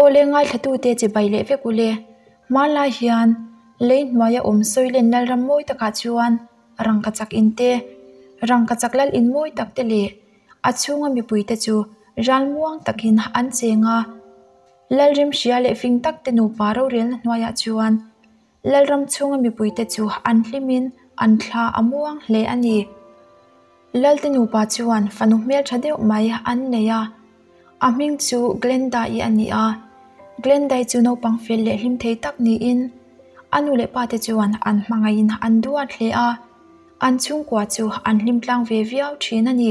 Aw le ngaithlatute chibai leh vek ule. Hmanlai hian lei hnuaia awm Sawilen Lalram mawi takah chuan rangkachak in te, rangkachak lal in mawi tak te leh a chhunga mipuite chu ralmuang takin an cheng a. Lalrim hria leh fing tak te nupa rorelna hnuaiah chuan Lalram chhunga mipuite chu an hlimin an thla a muang hle a ni. Lalte nupa chuan fanu hmeltha deuh mai an nei a, a hming chu Glenda-i a ni a. Glenda-i chu naupang fel leh hlim thei tak niin a nu leh pate chuan an hmangaihin an duat hle a, an chhungkua chu an hlim tlang ve viau thin a ni.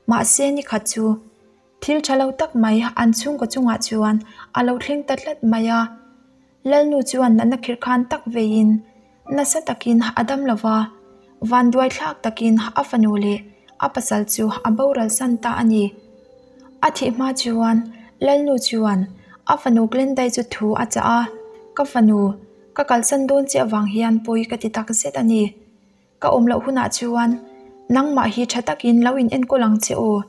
Mahse nikhat chu Thil tha lo tak mai an chhungkaw chungah chuan a lo thleng ta tlat mai a. Lalnu chuan natna khirh khan tak veiin nasa takin a dam lo va, vanduai thlak takin a fanu leh a pasal chu a boral san ta a ni. A thih hma chuan Lalnu chuan a fanu Glendai chu thu a chah a, Ka fanu, ka kalsan dawn che avang hian pawi ka ti tak zet a ni. Ka awm loh hunah chuan nangmah hi tha takin lo in enkawl ang che aw.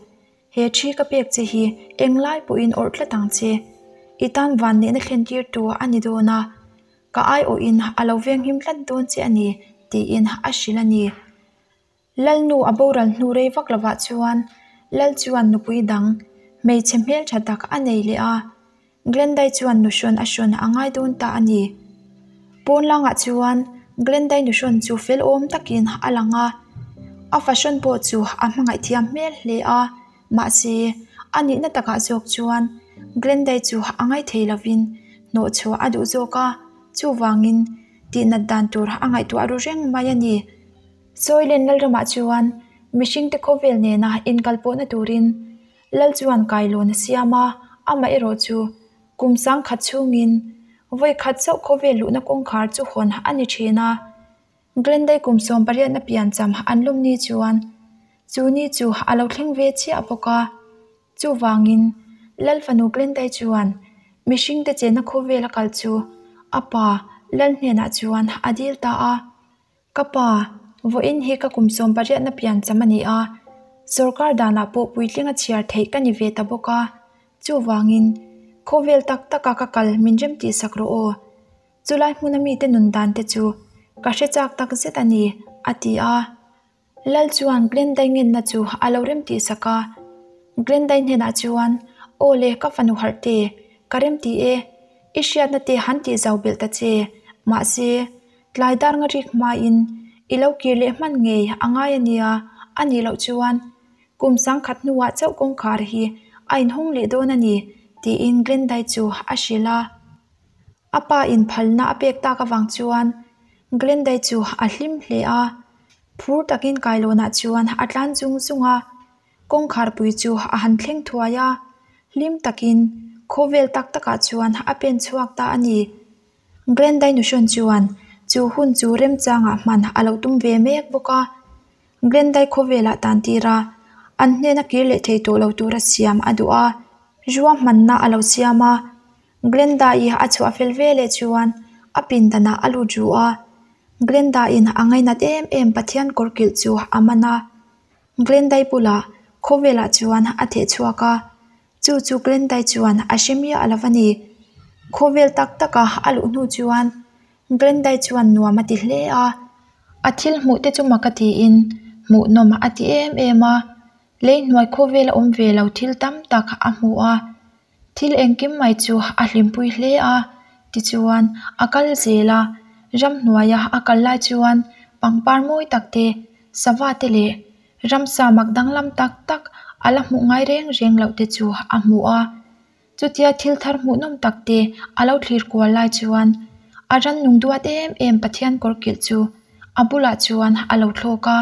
He thi ka pek che hi englai pawhin awrh tlat ang che. I tan vannehna thlen tir tur a ni dawn a, ka aiawhin a lo venghim tlat dawn che a ni, tiin a hrilh a ni. Lalnu a boral hnu rei vak lovah chuan Lal chuan nupui dang hmeichhe hmeltha tak a nei leh a. Glendai chuan nuhrawn a hrawn a ngai dawn ta a ni. Pawn langah chuan Glendai nuhrawn chu fel awm takin a lang a, a fahrawn pawh chu a hmangaih thiam hmel hle a, mahse a nihna takah zawk chuan Glendai chu a ngaithei lovin hnawhchhuah a duh zawk a, chuvangin tihnat dan tur a ngaihtuah ru reng mai a ni. Sawilen Lalramah chuan mihringte khawvel nena inkalpawhna turin Lal chuan kailawn a siam a, amah erawh chu kum sangkhat chhungin vawi khat chauh khawvel luhna kawngkhar chu hawn a ni thin a. Glendale kum 18 na piancham an lawm ni chuan chu ni chu a lo thleng ve chiah bawk a. Chuvangin Lal fanu Glendale chuan mihringte chenna khawvel a kal chu a pa Lal hnenah chuan a dil ta a. Ka pa, vawiin hi ka kum 18 na piancham a ni a, sawrkar danah pawh puitling a chhiar theih ka ni ve ta bawk a, chuvangin khawvel tak taka ka kal min rem tih sak rawh aw. Chulai hmuna mite nun dan te chu ka hre chak tak zet a ni, a ti a. Lal chuan Glendai ngenna chu a lo rem tih sak a. Glendai hnenah chuan, Aw le, ka fanu harh te, ka rem ti e, i hriatna te han tih zau belh ta che, mahse, Tlai dar nga rik hmain i lo kir leh hman ngei a ngai a nia, a nih loh chuan kum sangkhat hnuah chauh kawngkhar hi a inhawng leh dawn a ni, tiin Glendai chu a hrilh a. A pa inphalna a pek tak avang chuan Glendai chu a hlim hle a, phur takin kailawnah chuan a tlan zung zung a. Kawngkharpui chu a han thleng thuai a, hlim takin khawvel tak takah chuan a pen chhuak ta a ni. Glendai Nuhrawn chuan chu hun chu remchangah hman a lo tum ve mek bawk a. Glendai khawvelah tan tir a, an hnena kir leh thei tawh lo tura siam a duh a, ruahmanna a lo siam a. Glenda-i a chhuah fel ve leh chuan a pindanah a lut ru a. Glenda-in a ngainat em em Pathian kawr kilh chu a man a. Glendai bulah khawvelah chuan a theh chhuak a. Chu chu Glendai chuan a hre miah a lo va ni. Khawvel tak taka a luh hnu chuan Glendai chuan nuam a ti hle a. A thil hmuh te chu mak a tiin hmuhnawm a ti em em a. Lei hnuai khawvel a awm ve lo thil tam tak a hmu a. Thil engkim mai chu a hlimpui hle a. Tichuan a kal zel a, ramhnuaia a kal lai chuan pangpar mawi tak te, sava te leh Ramsa mak danglam tak tak a la hmuh ngai reng reng loh te chu a hmu a. Chutia thil thar hmuhnawm tak te a lo thlir kual lai chuan a rannung duat em em Pathian kawr kilh chu a bulah chuan a lo thlawk a.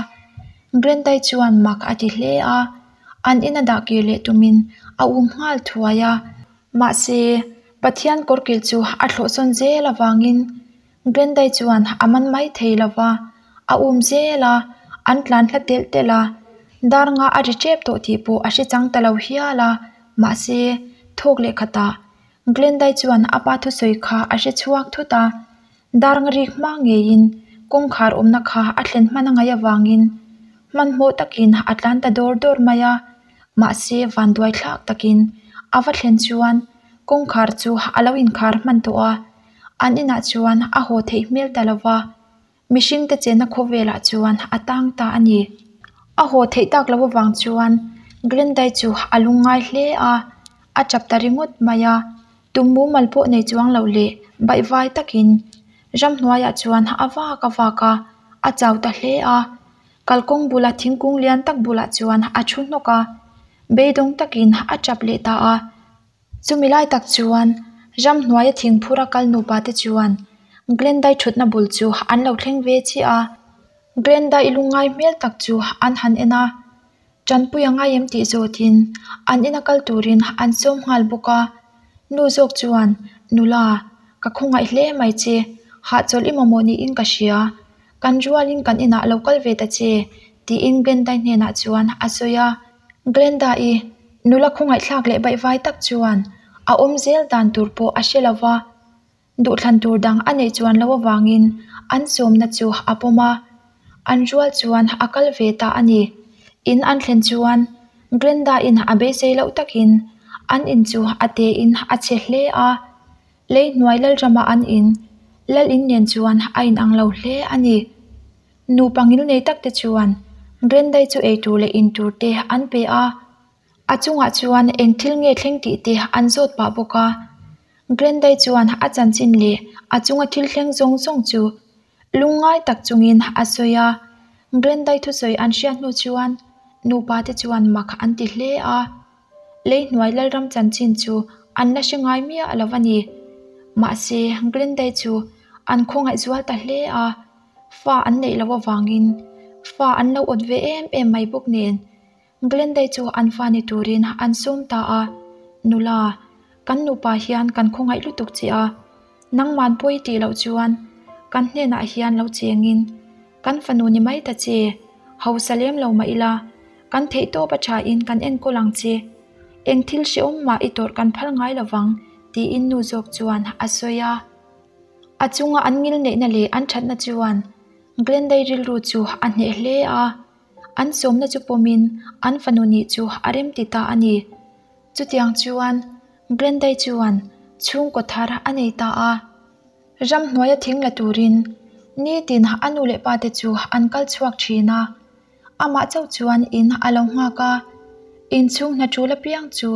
Glendai chuan mak a ti hle a, an ina dah kir leh tumin a um nghal thuai a. Mahse, Pathian kawr kilh chu a thlawhsawn zel avangin Glendai chuan a man mai thei lo va, a um zel a, an tlan hla telh telh a, dar nga a ri tep tawh tih pawh a hre chang ta lo hial a, mahse, thawk leh khatah Glendai chuan a pa thusawi kha a hre chhuak thut a, dar nga rik hma ngeiin kawngkhar awmna kha a thlen hman a ngaih avangin hmanhmawh takin a tlan ta dawr dawr mai a, mahse, vanduai thlak takin a va thlen chuan. Kawngkhar chu a lo inkhar hman tawh a, an inah chuan a haw theih hmel ta lo va, mihringte chenna khawvelah chuan a tang ta a ni. A haw theih tak loh avang chuan Glendai chu a lungngai hle a, a tap ta ringawt mai a, tum mumal pawh nei chuang loh leh baihvai takin ramhnuaiah chuan a vak a vak a, a chau ta hle a. Kalkawng bula thingkung lian tak bulah chuan a thu hnawk a, beidawng takin a tap leh ta a. Chumi lai tak chuan ramhnuaia thingphura kal nupa te chuan Glendai thutna bul chu an lo thleng ve chiah a. Glendai lungngai hmel tak chu an han en a, Tanpui a ngai em tih zawtin an ina kal turin an sawm nghal bawk a. Nu zawk chuan, Nula, ka khawngaih hle mai che, hahchawlh i mamawh niin ka hria. Kan rualin kan inah lo kal ve ta che, tiin Glenda-i hnenah chuan a sawi a. Glenda-i, nula khawngaihthlak leh baihvai tak chuan a awm zel dan tur pawh a hre lo va. Duhthlan tur dang a neih chuan loh avangin an sawmna chu a pawm a, an rual chuan a kal ve ta a ni. In an thlen chuan Glenda-in a beisei loh takin an in chu a tein a chhe hle a, lei hnuai lalrama an in lal in nen chuan a inang lo hle a ni. Nupa ngilnei tak te chuan Glenda-i chu eitur leh intur te an pe a. A chungah chuan eng thil nge thleng tih te an zawt pah bawk a. Glendai chuan a chanchin leh a chunga thil thleng zawng zawng chu lungngai tak chungin a sawi a. Glendai thusawi an hriat hnu chuan nupa te chuan mak an ti hle a. Lei hnuai Lalram chanchin chu an la hre ngai miah lo a ni. Mahse, Glendai chu an khawngaih zual ta hle a. Fa an neih loh avangin fa an lo awt ve em em mai bawk nen. Glendai chu an fa ni turin an sawm ta a, Nula, kan nupa hian kan khawngaih lutuk che a, nangman pawi tih loh chuan kan hnenah hian lo chengin kan fanu ni mai ta che, hausa lem lo mah ila, kan theihtawp a thain kan enkawl ang che, eng thil hrehawm mah i tawrh kan phal ngai lovang tiin nu zawk chuan a sawi a. A chunga an ngilneihna leh an thatna chuan Glendai rilru chu a hneh hle a. An sawmna chu pawmin an fanu nih chu a remti ta a ni. Chutiang chuan Glendai chuan chhungkaw thar a nei ta a. Ramhnuaia thing la turin nitin a nu leh pate chu an kal chhuak thin a. Amah chauh chuan in a lo nghak a, inchhung hna tul apiang chu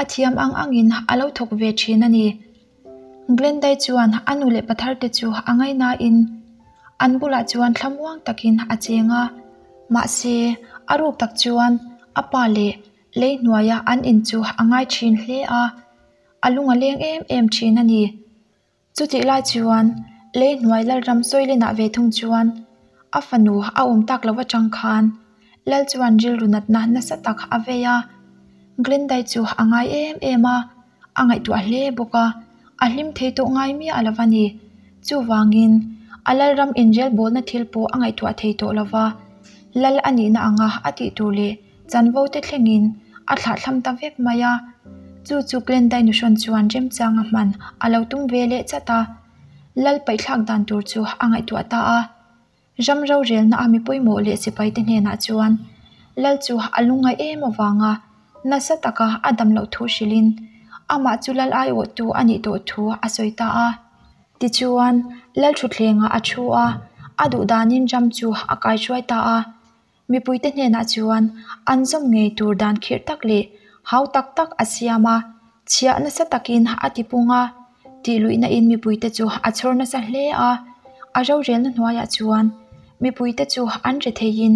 a thiam ang angin a lo thawk ve thin a ni. Glendai chuan a nu leh pathar te chu a ngaihnain an bulah chuan thlamuang takin a cheng a, mahse a ruk tak chuan a pa leh lei hnuaia an in chu a ngai thin hle a, a lung a leng em em thin a ni. Chutih lai chuan lei hnuai Lalram Sawilinah ve thung chuan a fanu a awm tak lo atang khan Lal chuan rilru natna nasa tak a vei a, Glendai chu a ngai em em a, a ngaihtuah hle bawk a, a hlim thei tawh ngai miah lo a ni. Chuvangin, a Lalram inrelbawlna thil pawh a ngaihtuah thei tawh lo va, Lal a nihna anga a tih tur leh chanvo te thlengin a thlahthlam ta vek mai a. Chu chu Glendai nuhrawn chuan remchanga hman a lo tum ve leh chat a, Lal paihthlak dan tur chu a ngaihtuah ta a. Ram rorelna a mi pawimawh leh sipaite hnenah chuan Lal chu a lungngaih em avanga nasa taka a dam loh thu hrilhin amah chu Lal aiawhtu a nih tawh thu a sawi ta a. Tichuan, Lal thutthlengah a thu a, a duh danin ram chu a kaihruai ta a. Mipuite hnenah chuan an zawm ngei tur dan khirh tak leh hau tak tak a siam a, chhiah nasa takin a ti pung a, tih luihna in mipuite chu a chhawr nasa hle a, a rorelna hnuaiah chuan mipuite chu an ri theiin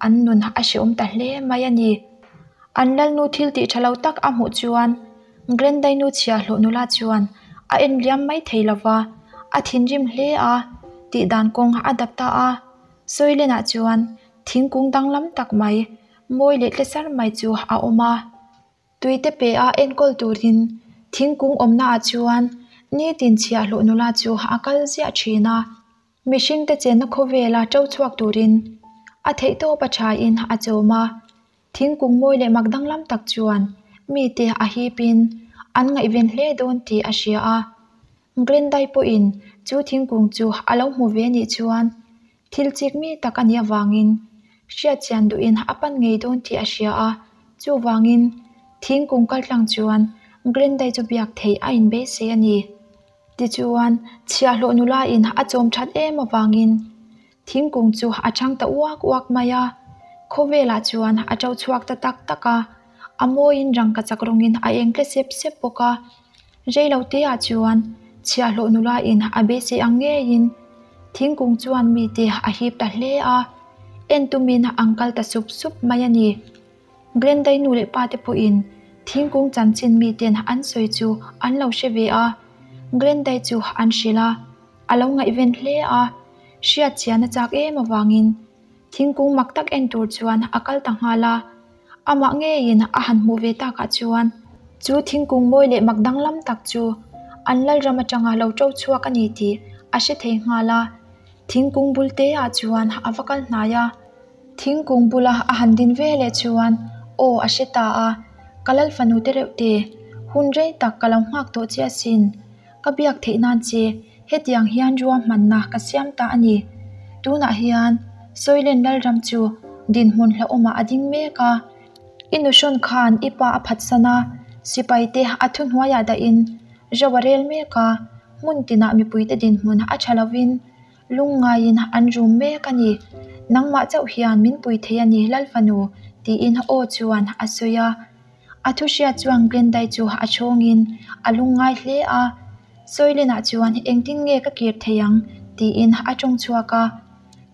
an nun a hrehawm ta hle mai a ni. An lalnu thil tih tha lo tak a hmuh chuan Glendai nu chhiahhlawh nula chuan a en liam mai thei lova, a thinrim hle a, tih dan kawng a dap ta a. Sawilenah chuan thingkung danglam tak mai, mawi leh tlesar mai chu a awm a. Tuite pe a enkawl turin thingkung awmnaah chuan nitin chhiahhlawh nula chu a kal ziah thin a. Mihringte chenna khawvela to chhuak turin a theihtawp a thain a chawm a. Thingkung mawi leh mak danglam tak chuan mite a hipin an ngaihven hle dawn tih a hria a. Glendai pawhin chu thingkung chu a lo hmu ve nih chuan thil chik mi tak a nih avangin hriatchian duhin a pan ngei dawn tih a hria a, chuvangin thingkung kaltlang chuan Glendai chu biak theih a inbeisei a ni. Tichuan, chhiahhlawh nula in a chawm that em avangin thingkung chu a chang ta uak uak mai a, khawvelah chuan a to chhuak ta tak tak a, a mawiin rangkachak rawngin a eng tle sep sep bawk a. Reilo te ah chuan chhiahhlawh nula in a beisei ang ngeiin thingkung chuan mite a hip ta hle a, en tumin an kal ta sup sup mai a ni. Glendai nu leh pa te pawhin thingkung chanchin miten an sawi chu an lo hre ve a, Glendai chu an hrilh a, a lo ngaihven hle a, hriat chian a chak em avangin thingkung mak tak en tur chuan a kal ta nghal a. Amah ngeiin a han hmuh ve takah chuan chu thingkung mawi leh mak danglam tak chu an lalram atanga lo to chhuak a ni tih a hre thei nghal a. Thingkung bul te ah chuan a va kal hnai a. Thingkung bula a han din ve leh chuan aw a hre ta a, Ka lal fanu te reuh te, hun rei tak ka lo nghak tawh che asin. Ka biak theih nan che hetiang hian ruahmanna ka siam ta a ni. Tunah hian Soilen Lalram chu dinhmun hlauhawmah a ding mek a. I nuhrawn khan i pa a phatsan a, sipaite a thuhnuaiah dahin ro a rel mek a, hmun tinah mipuite dinhmun a tha lovin lungngaiin an rum mek a ni. Nangmah chauh hian min pui thei a ni Lalfanu, tiin aw chuan a sawi a. A thu hriat chuan Glendai chu a chhawngin a lungngai hle a, Sawilenah chuan engtin nge ka kir thei ang tiin a tawng chhuak a.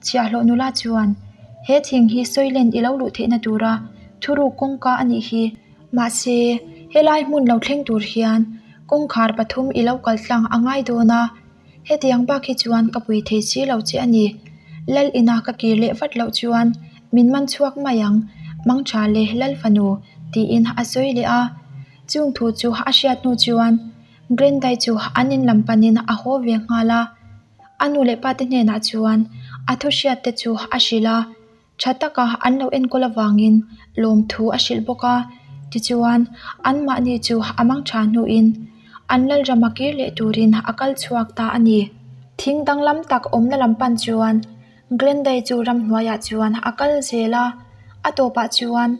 Chhiahhlawh nula chuan, He thing hi Sawilen i lo luh theihna tura thuruk kawngka a nih hi. Mahse, helai hmun lo thleng tur hian kawngkhar pathum i lo kal tlang a ngai dawn a, Hetiang bak hi chuan ka pui thei si lo che a ni. Lal ina ka kir leh vat loh chuan min man chhuak mai ang, Mangtha leh Lal fanu, tiin a sawi leh a. Chung thu chu a hriat hnu chuan Grendai chu an in lam panin a haw ve nghal a. A nu leh pate hnenah chuan a thu hriat te chu a hrilh a. Tha taka an lo enkawl avangin lawmthu a hrilh bawk a, tichuan anmahni chu a mang tha hnuin an lalrama kir leh turin a kal chhuak ta a ni. Thing danglam tak awmna lam pan chuan Glendale chu ramhnuaiah chuan a kal zel a, a tawpah chuan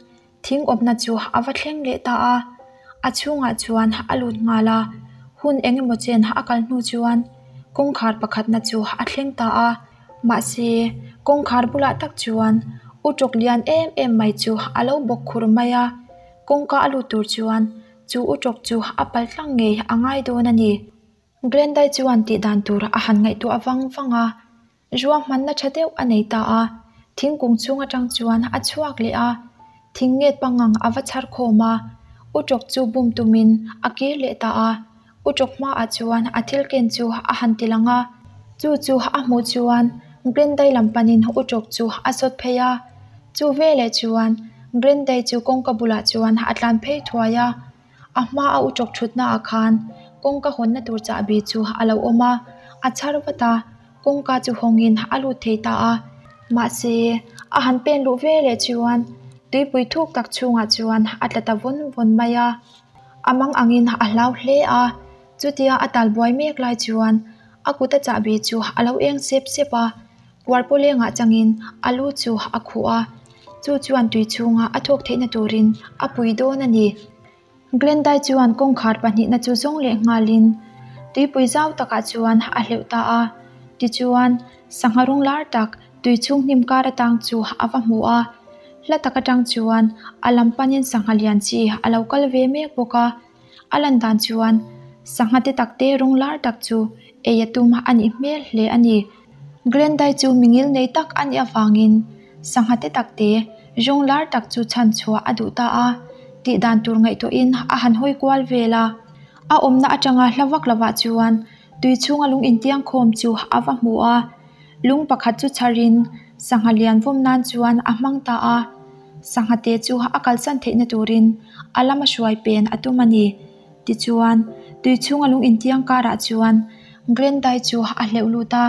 Thing awmna chu a va thleng leh ta a, a chhungah chuan a lut nghal a, hun eng emaw chen a kal hnu chuan kawngkhar pakhatna chu a thleng ta a, mahse kawngkhar bulah tak chuan utawk lian em em mai chu a lo bawk khur mai a, kawngka a lut tur chuan chu utawk chu a pal tlang ngei a ngai dawn a ni. Glendai chuan tih dan tur a han ngaihtuah vang vang a. Ruahmanna tha deuh a nei ta a, thingkung chhung atang chuan a chhuak leh a, thing nget pangang a va chhar khawm a, utawk chu bum tumin a kir leh ta a, utawk hmaah chuan a thil ken chu a han ti lang a, chu chu a hmuh chuan Grendai lam panin utawk chu a sawt phei a, chu veleh chuan Grendai chu kawngka bulah chuan a tlan phei thuai a. A hma a utawk thutna ah khan kawngka hawnna tur chahbi chu a lo awm a, a chhar vat a, kawngka chu hawngin a lut thei ta a. Mahse, a han pen luh ve leh chuan tuipui thuk tak chhungah chuan a tla ta vawn vawn mai a. A mang angin a hlau hle a, chutia a tal buai mek lai chuan a kut a chahbi chu a lo eng sep sep a, puar pawlengah changin a lu chu a khuh a. Chu chuan tui chhunga a thawk theihna turin a pui dawn a ni. Glendai chuan kawngkhar pahnihna chu zawng leh nghalin tuipui zau takah chuan a hleuh ta a. Tichuan, sangha rawng lar tak tui chhung hnim kar atang chu a va hmu a. Hla tak atang chuan a lam panin sangha lian chi a lo kal ve mek bawk a. A lan dan chuan sangha te tak te rawng lar tak chu ei a tum a nih hmel hle a ni. Glendai chu mingil nei tak a nih avangin sangha te tak te rawng lar tak chu chhan chhuah a duh ta a, tih dan tur ngaihtuahin a han hawi kual vel a. A awmna atanga hla vak lovah chuan tui chhunga lung intiang khawm chu a va hmu a, lung pakhat chu chharin sangha lian vawm nan chuan a hmang ta a. Sangha te chu a kalsan theihna turin a lama hruai pen a tum a ni. Tichuan, tui chhunga lung intiang karah chuan Glendai chu a hleuh lut a.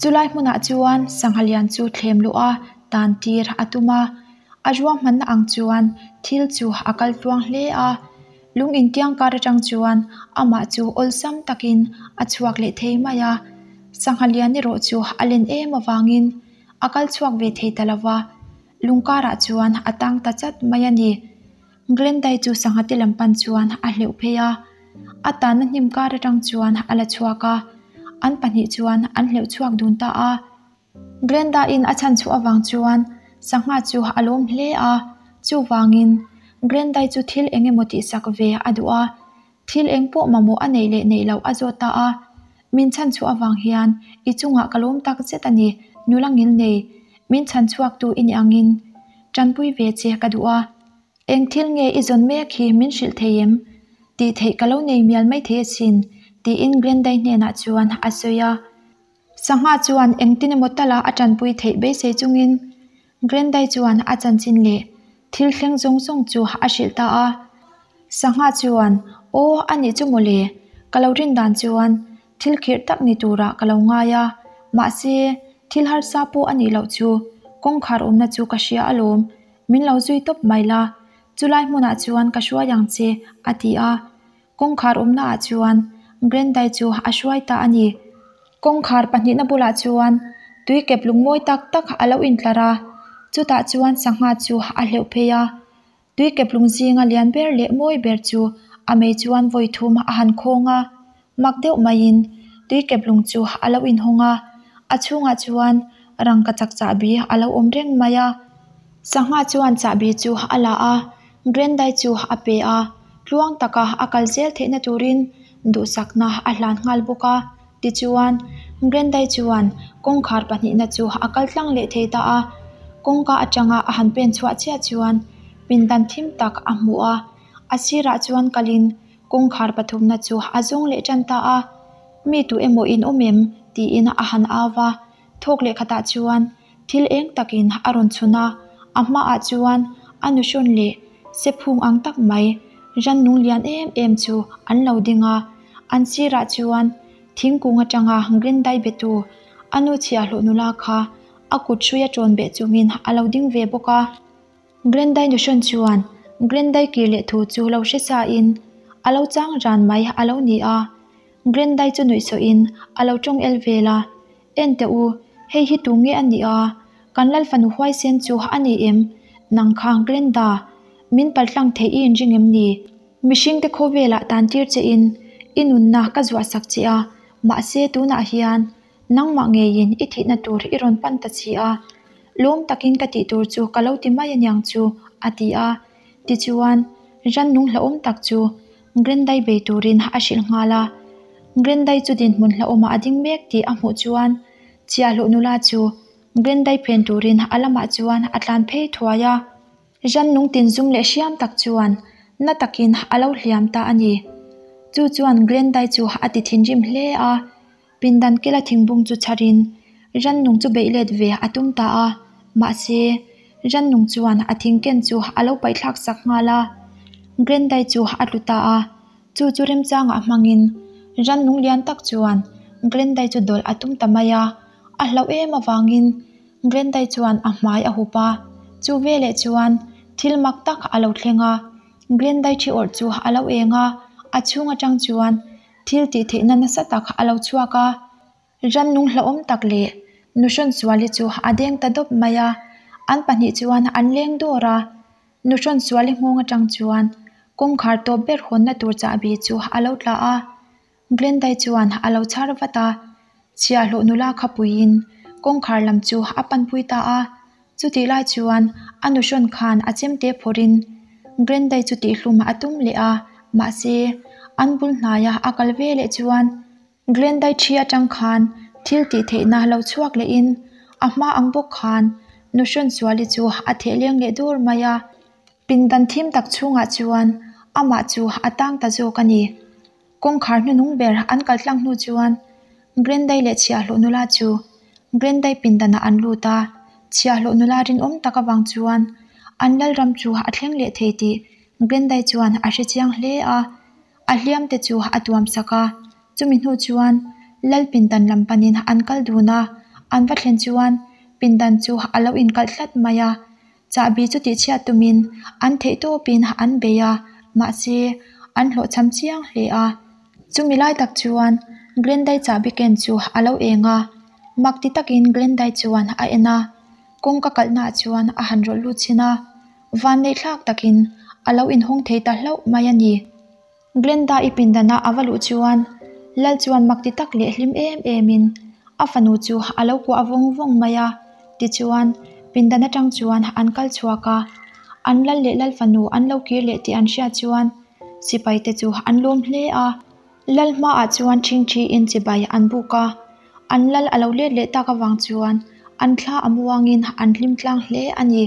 Chulai hmunah chuan sangha lian chu thlem luh a, tan tir a tum a. A ruahmanna ang chuan thil chu a kal tluang hle a. Lung intiang kar atang chuan amah chu awlsam takin a chhuak leh thei mai a. Sangha lian erawh chu a len em avangin a kal chhuak ve thei ta lo va, lung karah chuan a tang ta chat mai a ni. Glendai chu sangha te lam pan chuan a hleuh phei a, a tanna hnim kar atang chuan a la chhuak a, an pahnih chuan an hleuh chhuak dun ta a. Glenda in a chhan chhuah avang chuan sangha chu a lawm hle a, chuvangin Glendai chu thil eng emaw tihsak ve a duh a, thil eng pawh mamawh a neih leh neih loh a zawt ta a. Min chhan chhuah avang hian i chungah ka lawm tak zet a ni, nula ngil nei, min chhan chhuaktu i nih angin tanpui ve che ka duh a. Eng thil nge i zawn mek hi min hrilh thei em? Tih theih ka lo nei mial mai thei asin, tiin Glendai hnenah chuan a sawi a. Sangha chuan engtin emaw tala a tanpui theih beisei chungin Glendai chuan a chanchin leh thil thleng zawng zawng chu a hrilh ta a. Sangha chuan, Aw, a nih chu mawle, ka lo rin dan chuan thil khirh tak ni turah ka lo ngai a, mahse, thil harsa pawh a nih loh chu kawngkhar awmna chu ka hria alawm, min lo zui tawp mai la, chulai hmunah chuan ka hruai ang che, a ti a. Kawngkhar awmna ah chuan Grendai chu a hruai ta a ni. Kawngkhar pahnihna bulah chuan tui kep lung mawi tak tak a lo intlar a, chutah chuan sangha chu a hleuh phei a. Tui kep lung zinga lian ber leh mawi ber chu a mei chuan vawi thum a han khawng a, mak deuh maiin tui kep lung chu a lo inhawng a, a chhungah chuan rangkachak chahbi a lo awm reng mai a. Sangha chuan chahbi chu a la a, Grendai chu a pe a, tluang taka a kal zel theihna turin duhsakna a hlan nghal bawk a. Tichuan, Grendai chuan kawngkhar pahnihna chu a kal tlang leh thei ta a. Kawngka atanga a han pen chhuah chiah chuan pindan thim tak a hmu a, a sirah chuan kalin kawngkhar pathumna chu a zawng leh tan ta a. Mi tu emaw in awm em? tiin a han au va, thawk leh khatah chuan Thil eng takin a rawn chhun a, a hmaah chuan a nuhrawn leh sephung ang tak mai rannung lian em em chu an lo ding a, an sirah chuan thingkung atanga Grindai betu a nu chhiahhlawh nula kha a kut hruia ṭawn beh chungin a lo ding ve bawk a. Grindai nuhrawn chuan Grindai kir leh thu chu lo hre sa in a lo chang ran mai a lo ni a, Grindai chu nuihsawhin a lo ṭawng el vel a. En teh u, hei hi tu nge a nih a? Kan lal fanu huaisen chu a ni em? Nang kha Glenda, min paltlang theih i inring em ni? Mihringte khawvelah tan tir che in i nunna ka zuah sak che a, mahse tunah hian nangmah ngeiin i thihna tur i rawn pan ta si a. Lawm takin ka tih tur chu ka lo ti mai aniang chu, a ti a. Tichuan, rannung hlauhawm tak chu Grendai bei turin a hrilh nghal a. Grendai chu dinhmun hlauhawmah a ding mek tih a hmuh chuan chhiahhlawh nula chu Grendai phen turin a lamah chuan a tlan phei thuai a. Rannung tinzum leh hriam tak chuan na takin a lo hliam ta a ni. Chu chuan Grendai chu a ti thinrim hle a. Pindan kela thingbung chu chharin rannung chu beih let ve a tum ta a, mahse rannung chuan a thing ken chu a lo paihthlak sak nghal a, Grendai chu a tlu ta a, chu chu remchangah hmangin rannung lian tak chuan Grendai chu dawlh a tum ta mai a, a hlauh em avangin Grendai chuan a hmai a hup a, chu veleh chuan thil mak tak a lo thleng a, Grendai thi awrh chu a lo eng a, a chhung atang chuan Thil tih theihna nasa tak a lo chhuak a, rannung hlauhawm tak leh nuhrawn suali chu a deng ta dawp mai a, an pahnih chuan an leng dawr a, nuhrawn suali nghawng atang chuan kawngkhar tawp ber hawnna tur chahbi chu a lo tla a, Glendai chuan a lo chhar vat a, chhiahhlawh nula kha puiin kawngkhar lam chu a panpui ta a. Chutih lai chuan a nuhrawn khan a chemte phawrhin Grendai chu tihhlum a tum leh a, mahse an bul hnaia a kal ve leh chuan Grendai thi atang khan thil tih theihna lo chhuak lehin a hma ang bawk khan nuhrawn suali chu a theh leng leh dur mai a. Pindan thim tak chhungah chuan amah chu a tang ta zawk a ni. Kawngkhar hnuhnung ber an kal tlang hnu chuan Grendai leh chhiahhlawh nula chu Grendai pindanah an lut a, chhiahhlawh nula rinawm tak avang chuan an lalram chu a thleng leh thei tih Grendai chuan a hre chiang hle a, a hliam te chu a tuam sak a, chumi hnu chuan lal pindan lam panin an kal dun a, an va thlen chuan pindan chu a lo inkalh tlat mai a. Chahbi chu tihchhiat tumin an theih tawpin an bei a, mahse an hlawhchham chiang hle a. Chumi lai tak chuan Glendai chahbi ken chu a lo eng a, mak ti takin Glendai chuan a en a, kawngka kalhnaah chuan a han rawlh lut chhin a. Vanneih thlak takin a lo inhawng thei ta hlauh mai a ni. Glenda-i pindana a va luh chuan Lal chuan mak ti tak leh hlim em emin a fanu chu a lo kuah vawng vawng mai a. Tichuan, pindan atang chuan an kal chhuak a, an lal leh lal fanu an lo kir leh tih an hriat chuan sipai te chu an lawm hle a. Lal hmaah chuan ṭhingṭhiin chibai an buk a, an lal a lo let leh tak avang chuan an thla a muangin an hlim tlang hle a ni.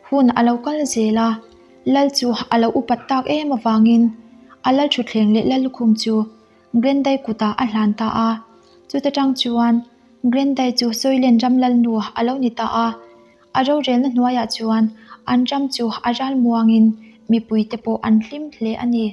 Hun a lo kal zel a, Lal chu a lo upat tak em avangin a lal thutthleng leh lal lukhum chu Grendai kutah a hlan ta a. Chuta tang chuan Grendai chu Soilen ram lal nu a lo ni ta a. A rorelna hnuaiah chuan an ram chu a ral muangin mipuite pawh an hlim hle a ni.